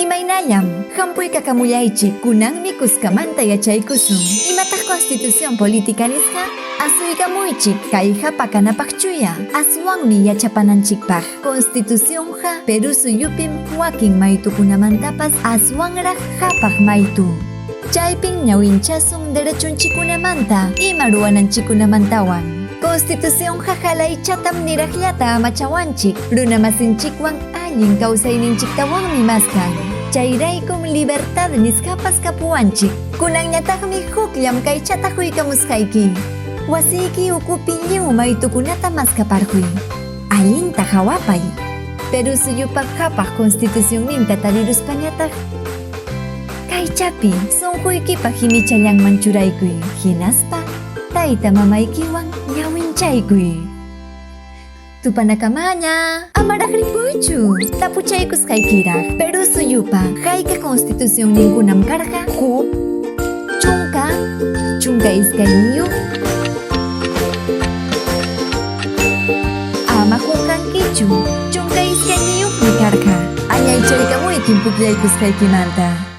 Imaynallam, hampuykakamullaychik, kunanmi kuskamanta yachaykusun. Imataq Constitución Política nisqa? Asuykamuychik, kayqa pakanapaq chuya, aswanmi yachapananchikpaq. Constitucionqa Perú suyupim wakin maytukunamantapas aswanraq qapaq maytu. Chaypin ñawinchasun derechunchikkunamanta, ima ruwananchikkunamantawan. Constitucionqa halaychatam niraqllata amachawanchik, runamasinchikwan allin kawsayninchiktawanmi maskan. Chayraykum libertad nisqapas kapuwanchik. Kunanñataqmi huk llamkaychata huykamusqayki. Wasiyki ukupi lliw maytukunata maskaparquy. Allinta hawapay. Perú suyupa qapaq constitucionninta tariruspañataq kaychapi sunquykipa himichallanman churaykuy, hinaspa tayta mamaykiwan ñawinchaykuy. Tupanakamaña, amaraq ripuychu, tapuchaykusqaykiraq. Perú suyupa hayka constitucionninkunam karqa? Huk, chunka, 12. Ama qunqankichu, 12mi karqa. Añaychaykamuykim pukllaykusqaykimanta.